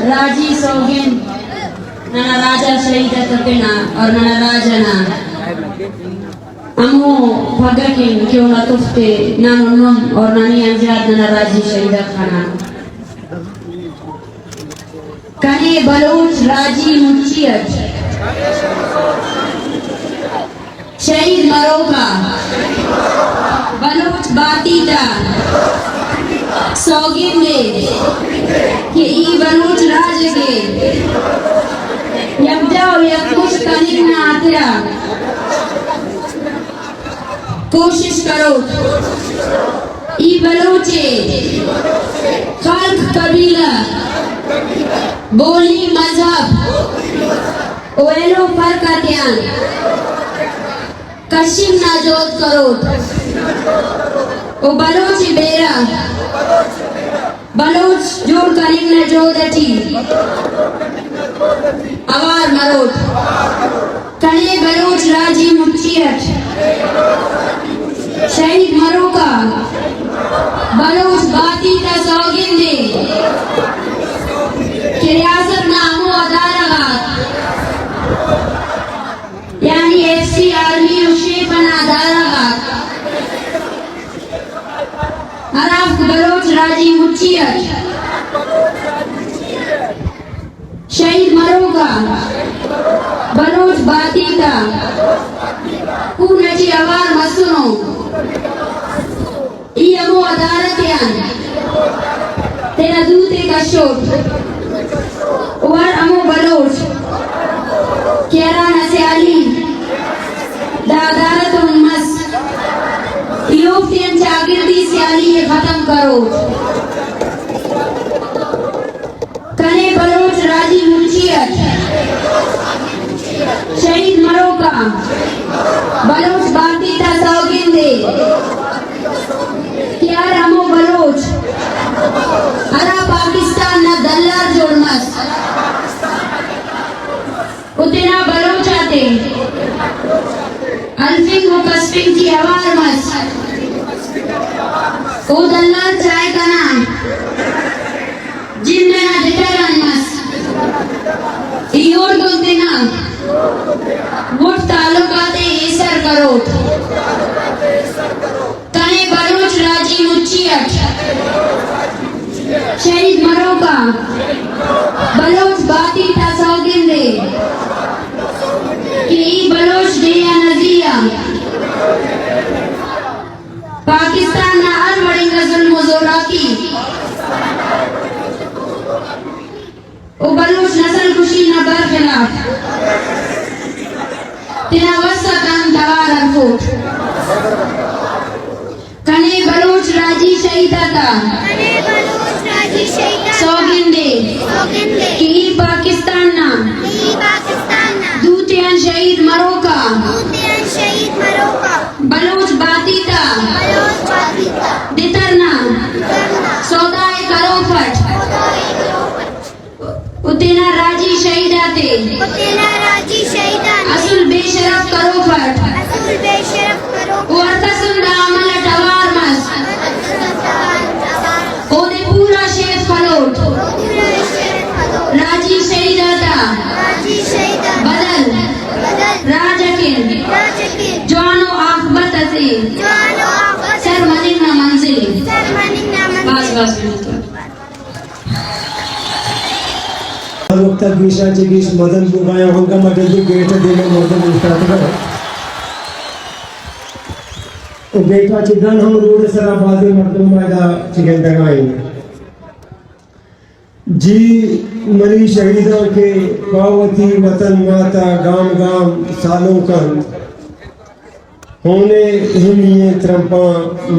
راجی سوگند ننا راجا شہید اتپنا اور ننا راجا نا ہمو پگہ کن کہ اونا تفتے نن و نم اور ننی انجاد ننا راجی شہید خنا۔ کنے بلوچ راجی مچی اٹ شہید مروکا بلوچ باتی تا سوگند ء کہ ای بلوچ راج کے یکجا و یکمشت کننگ نا خاطرا کوشش کروٹ۔ ای بلوچ ء خلق، قبیلہ، بولی، مذہب و ایلو فرق آتیان کشنگ نا جہد کروٹ و بلوچ ء بیرہ بلوچ جوڑ کننگ نا جہد اٹی اوار مروٹ۔ کنے بلوچ راجی مچی اٹ شہید مروکا بلوچ باتی تا سوگند ء کہ ریاست نا ہمو ادارہ غاک، یعنی ایف سی، آرمی و شیف انا ادارہ غاک، ہرافک بلوچ راجی مچی اٹ شہید مروکا بلوچ باتی تا خون اٹی اوار مسنو۔ ای ہمو ادارہ تیان تینا دوتے کشوٹ و ہر ہمو بلوچ کہ ہرانا سیالی دا ادارہ تون مس، ای اوفتیان چاگردی سیالی ء ختم کروٹ۔ کنے بلوچ راجی مچی اٹ شہید مروکا بلوچ باتی تا سوگند ء کہ ہر ہمو بلوچ ہرا پاکستان نا دلال جوڑ مس و تینا بلوچ آتے ہلفنگ و کسفنگ ٹی اوار مس، او دلال چائے کنا جند انا دتر آن مس۔ ای اوڑدن تینا غٹ تعلقات ء ایسر کروٹ۔ کنے بلوچ راجی مچی اٹ شہید مروکا بلوچ باتی تا سوگند ء کہ ای بلوچ ڈیہہ آ نزی آ پاکستان نا ہر وڑ انگا ظلم و زوراکی و بلوچ نسل کشی نا برخلاف تینا وس آتان توار ہرفوٹ۔ کنے بلوچ راجی شہید آتا کنے بلوچ راجی شہید آتا سوگند ء سوگند ء کہ ای پاکستان نا کہ ای پاکستان نا دوتیان شہید مروکا دوتیان شہید مروکا بلوچ باتی تا بلوچ باتی تا دتر نا دتر نا سودا ء کروفٹ۔ سودا ء کروفٹ۔ و تینا راجی شہید آتے و تینا راجی شہید آتے اسل بے شرف کروفٹ۔ اسل بے شرف کروفٹ۔ و ہر کس ہم دا عمل اٹ اوار مس۔ ہر کس ہم دا عمل اٹ اوار مس۔ اودے پورا شیف خلوٹ۔ اودے پورا شیف خلوٹ۔ راجی شہید آتا راجی شہید آتا بدل بدل راج اکن راج اکن جوانو آخبت اسے جوانو آخبت سر مننگ نا منزل۔ سر مننگ نا منزل۔ باز باز منت وار۔ ہر وخت ء گیش آ چہ گیش مزن بوگایاں، انگہ ما جلدی گیٹ ء دیم ء مردم اوشتاتگ ء گیٹ ء چہ ڈن ہم روڈ ء سرا بازیں مردم ما ادا چہ گندگا ایں۔ جی منی شہیداں کہ پہ وتی وطن مات ء گام گام سالونک انت۔ ہون ء ہمی ء ترمپاں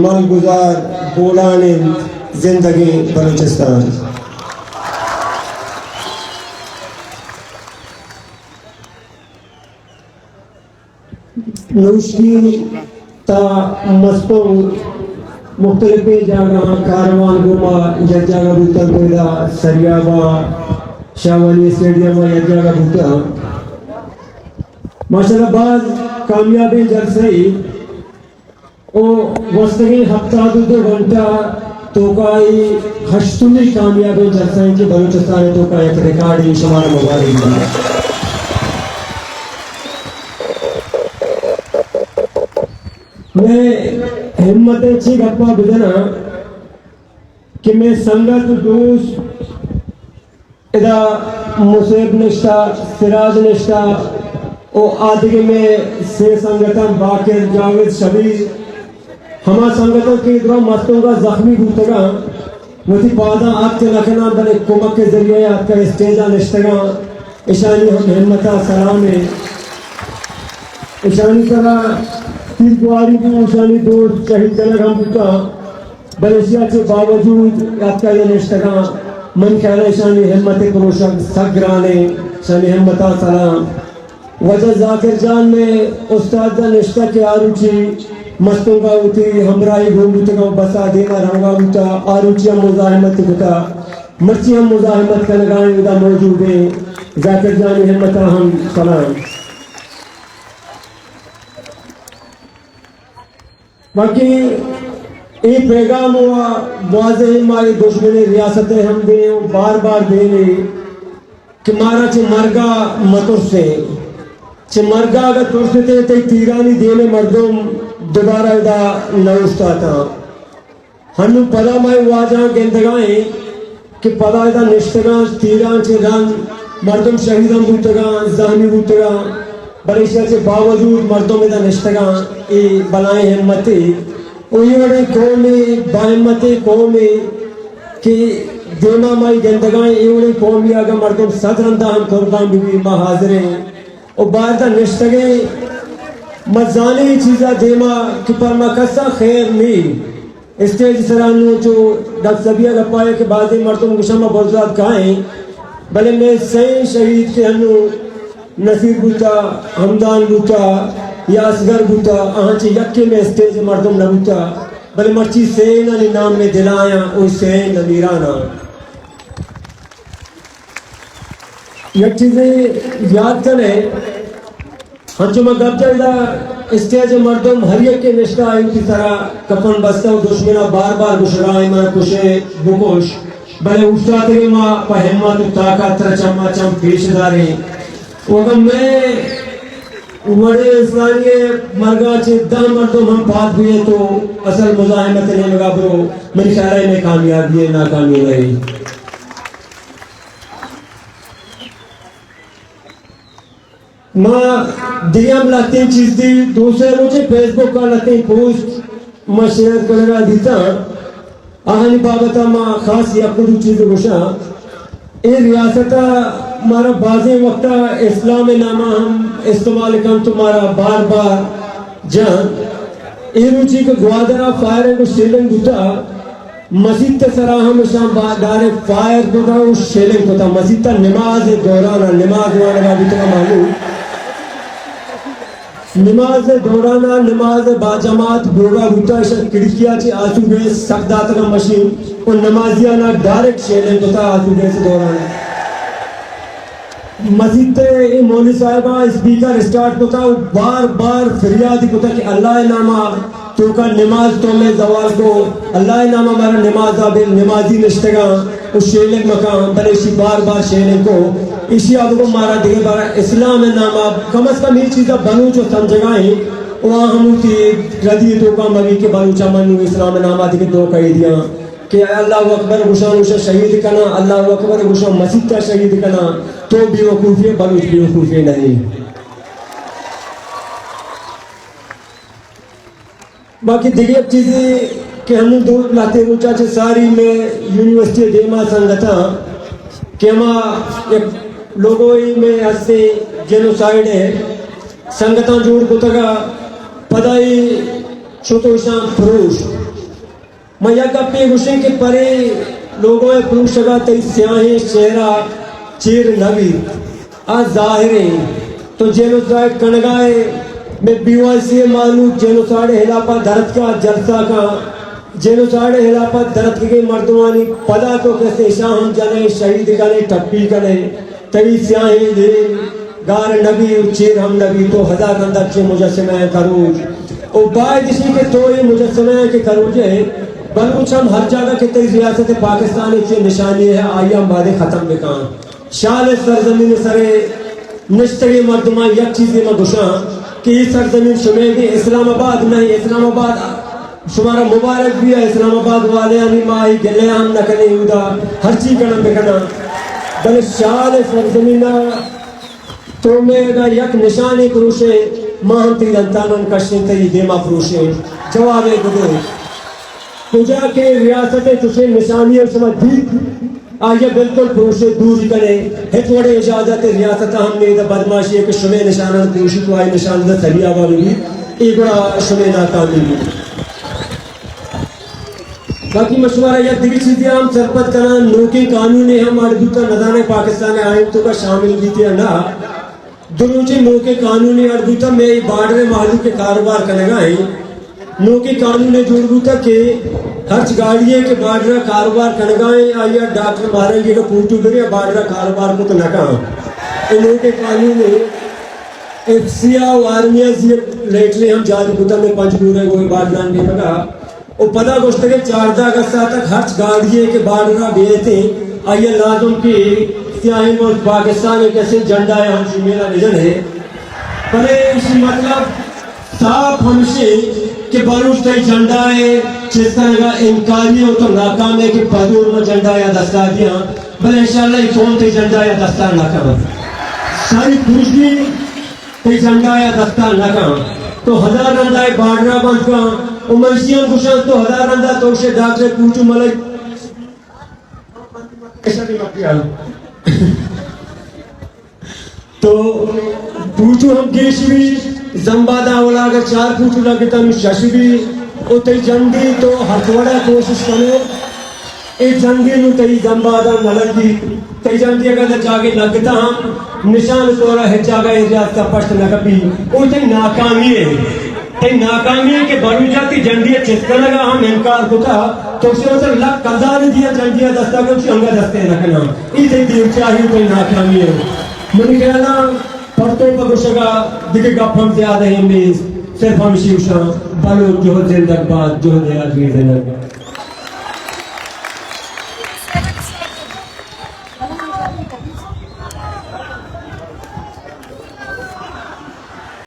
ملگزار بولان انت زندگیں بلوچستان۔ نوشکی تا مستونگ مختلفیں جاگہاں کاروان گوما یک جاگہ بوتگ، پیدا سریاب ء شاہوانی اسٹیڈیم ء یک جاگہ بوتگ۔ ماشاءاللہ باز کامیابیں جلسہ ای۔ او گوستگیں ہفتاد و دو گھنٹہ توکا اے ہشتمی کامیابیں جلسہ انت کہ بلوچستان ءِ توکا یک ریکارڈے، شمارا مبارک بات۔ مئے ہمت ءَ چی گپا بجناں کہ مئے سنگت و دوست ادا مصیب نشتہ، سراج نشتہ و آدگہ مئے سے سنگتاں باقر، جاوید، شبیر، ہما سنگتاں کہ درا مستونگا زخمی بوتگاں، وتی پاداں اتک نہ کناں، بلے کمک ءِ ذریعہ ءَ اتکا اسٹیجا نشتگاں، اشانی ہم ہمتا سلامے۔ اشانی سرا تیرگواری بو، اشانی دوست شہید کنگ ہم بوتاں۔ بلے ایشی ءَ چہ باوجود اتکا ادا نشتگاں، من خیال ءَ ایشانی ہمت ءِ پروشگ سک گران ایں، ایشانی ہمت ءَ سلام۔ واجہ ذاکر جان مئے استاد ءَ نشتگ کہ آ روچی مستونگ ءَ وتی ہمراہی گون بوتگاں، بس ءَ دیم ءَ رنگ ءَ بوتگ، آ روچی ہم مزاحمت کتگ، مرچی ہم مزاحمت کنگ ءَ ایں، ادا موجود ایں۔ ذاکر جان ءِ ہمت ءَ ہم سلام۔ باقی اے پیغام ءَ واضح ایں، ما اے دشمن ریاست ءَ ہم دیں و بار بار دیں کہ مارا چہ مرگ ءَ مترسے، چہ مرگ ءَ اگاں ترستے تئی تیرانی دیم ءَ مردم دوبارہ ادا نہ اوشتاتاں۔ ہنوں پدا ما اے واجہاں گندگا ایں کہ پدا ادا نشتگاں، تیراں چہ رند مردم شہید ہم بوتگاں، زہمی بوتگاں، بلے ایشی ءَ چہ باوجود مردم ادا نشتگاں، اے بلائیں ہمتے۔ و اے وڑیں قومے، باہمتیں قومے کہ دیما ما اے گندگاں، اے وڑیں قومے اگاں مردم صد رندا ہم قربان بہ بی، ما حاضر ایں۔ و باہر دا نشتگیں، ما زانیں اے چیزا دیما کہ پر ما کسا خیر نی۔ اسٹیج سرا نوں چو ڈاکٹر صبیحہ گپا اے کہ بازیں مردم گوشاں ما برزاد کائیں، بلے مئے سئیں شہید کہ ہنوں نصیر بوتا، ہمدان بوتا یا اصغر بوتا، آہاں چہ یکے مئے اسٹیج مردم نہ بوتا، بلے مرچی سئینانی نام مئے دلا یاں، او سئین نمیراناں۔ یک چیزے یاد کنے، ہنچو ما گپ جت ادا اسٹیج مردم ہر یکے نشتہ آئی وتی سرا کفن بستہ و دشمنا بار بار گشگا ایں منا کشے بکش، بلے اوشتاتگیں ما پہ ہمت و طاقت ترا چما چم پیش داریں۔ و اگاں مئے وڑیں انسانی مرگا چہ دہ مردم ہم پاد بیئے تو اصل مزاحمت نیمگا برو، منی خیالا مئے کامیابی اے، ناکامی نہ اے۔ ما دگہ ہم لہتیں چیز دی، دوسرے روچے فیس بک ءَ لہتیں پوسٹ ما شیئر کنگا دیتاں، آہانی بابت ءَ ما خاص یک دو چیز گوشاں۔ اے ریاست ءَ مارا بازیں وقت ءَ اسلام ءِ نام ءَ ہم استعمال کنت و مارا بار بار جنت۔ اے روچی کہ گوادر ءَ فائرنگ و شیلنگ بوتا، مسیت ءِ سرا ہم اشاں با-، ڈائریکٹ فائر کتا و شیلنگ کتا۔ مسیت ءَ نماز ءِ دوران ءَ، نماز وانگا بوتگا معلوم۔ نماز ءِ دوران ءَ نماز ءِ با جماعت بوگا بوتا، اشاں کھڑکی ءَ چہ آسو گیس سک داتگا مشین و نمازیانا ڈائریکٹ شیلنگ کتا آسو گیس ءِ دوران ءَ۔ مسیت ءِ اے مولوی صاحب ءَ اسپیکر اسٹارٹ کتا و بار بار فریاد کتا کہ اللہ ءِ نام ءَ توکا نماز تو مئے زوال کو، اللہ ءِ نام ءَ مارا نماز ءَ بل، نمازی نشتگاں و شیلنگ مکاں، بلے اشی بار بار شیلنگ کو۔ اشی ءَ بگو مارا دگہ بار اسلام ءِ نام ءَ کم از کم اے چیز ءَ بلوچ و سمجھگا ایں و آ ہم وتی ردی توکا مگی کہ بلوچ ءَ من نوں اسلام ءِ نام ءَ دگہ دھوکہ ءَ دیاں۔ کہ اللہ اکبر گوشاں، گوشاں شہید کناں، اللہ اکبر گوشاں مسیت ءَ شہید کناں، تو بیوقوفے، بلوچ بیوقوفے نہیں۔ باقی دگہ یک چیزے کہ ہمیں دو لہتے روچا چہ ساری مئے یونیورسٹی دیما سنگتاں کہ ہما یک لوگوئی مئے ہستے جینوسائیڈ ہے، سنگتاں جوڑ کتگا، پدا ای شتوشاں پروش۔ من یک گپے گوشیں کہ پرے لوگوں ءِ پروشگ ءَ تئی سیاہیں چہرہ چیر نہ بیت، آ ظاہر ایں۔ تو جینوسائیڈ کنگ ءَ ئے، مئے بی وائی سی ءِ مہلوک جینوسائیڈ ءِ ہلاپ ءَ درتک ءَ جلسہ کن، جینوسائیڈ ءِ ہلاپ ءَ درتکگیں مردمانی پدا تو کسے اشاں ہم جن ئے، شہید کن ئے، ٹپی کن ئے۔ تئی سیاہیں دیم گار نہ بی و چیر ہم نہ بی، تو ہزار رندا چہ مجسمہ ءِ کروج۔ او باید اشی کہ تو اے مجسمہ ءِ کہ کروج ئے، بلوچ ہم ہر جاگہ کہ تئی ریاست پاکستان ء چہ نشانی ہے، آئی ہم بادے ختم بکن۔ شال سرزمین سرے نشتگیں مردماں یک چیزے ما گوشاں کہ یہ سرزمین شمے گے، اسلام آباد نہیں، اسلام آباد شمارا مبارک بھی ہے، اسلام آباد والے ہمیں ما ہی گلے ہم نہ کنے، اودا ہر چی کنن بکنن، بلے شال سرزمین تو مئے اگاں یک نشانے پروشے، ما ہم تئی دنتاناں کشیں، تئی دیما پروشیں۔ جوابے بدے۔ کجا کہ ریاست چوشیں نشانی شما دیت، آئیے بالکل پروشے، دور کنے۔ ہچ وڑے اجازت ریاست ہم نہیں دا بدماشی ہے کہ شمے نشاناں پروشی تو آئی نشان دا سریا والی بھی، اے گڑا شمے ناکامی بھی۔ باقی من شمارا یک دگہ چیزے ہم سرپد کناں، نوکیں قانونے ہم اڈ بوتاں، نزاناں پاکستان آئین توکا شامل بیت یا نہ۔ دو روچے نوکیں قانونے اڈ بوتاں، مئے بارڈر مہلوک کہ کاروبار کنگا ہیں۔ نوکیں قانونے جوڑ بوتاں کہ ہرچ گاڑی ہے کہ بارڈر کاروبار کنگا ہیں، آیا ڈاکٹر مارنگی کا پوٹو برے بارڈر کاروبار کو تو نہ کہاں۔ اے نوکیں قانونے ایف سی آ و آرمی ء زی لیٹرے ہم جاری کتگ، میں پنچ گورے گوئے بارڈران بیتگا۔ و پدا گوشتگے چاردہ اگست ء تک ہرچ گاڑی ء کہ بارڈر ء بیتیں، آئی ء لازم کہ سیاہیں ملک پاکستان ء کسے جھنڈا ء ہم شمیر ء نجن ہے۔ بلے اسی مطلب صاف ہمشی کہ بلوچ تئی جھنڈا ء چست کنگا انکاری ء تو ناکام ہے کہ پدور ما جھنڈا یا دستا دیاں، بلے انشاءاللہ یہ قوم تئی جھنڈا یا دستا نہ کنت۔ ساری خوشی تئی جھنڈا یا دستا نہ کن، تو ہزار رندا اے بارڈرا بند کن۔ و من ایشی ہم گوشاں تو ہزار رندا تو گوشے ڈاکٹر پوٹو ملک تو پوٹو ہم گیش بھی، زمبادا اولا اگر چار پوٹو لگتا نو شش بھی، او تئی جھنڈی تو ہر وڑا کوشش کنے۔ اے جھنڈی نوں تئی زمبادا نہ لگی، تئی جھنڈی اگاں داں جاگے لگتا ہم نشان طورا ہچ جاگہ اے ریاست ء پشت نہ کپی۔ او تئی ناکامی ہے، تئی ناکامی ہے کہ بلوچا تئی جھنڈی ء چست کنگا ہم انکار کتا۔ تو اسے مطلب لکھ ہزار دیا جھنڈی ء دستا کن چی انگا دستے نہ کنا۔ ای تئی دیوچاہی، تئی ناکامی ہے۔ منی خیالا پرتو پہ گوشگا دگہ گپ ہم زیادہ ہم نیست، صرف ہمشی گوشاں بلوچ جہد زندگ باد، جہد یادگیر زندگ باد۔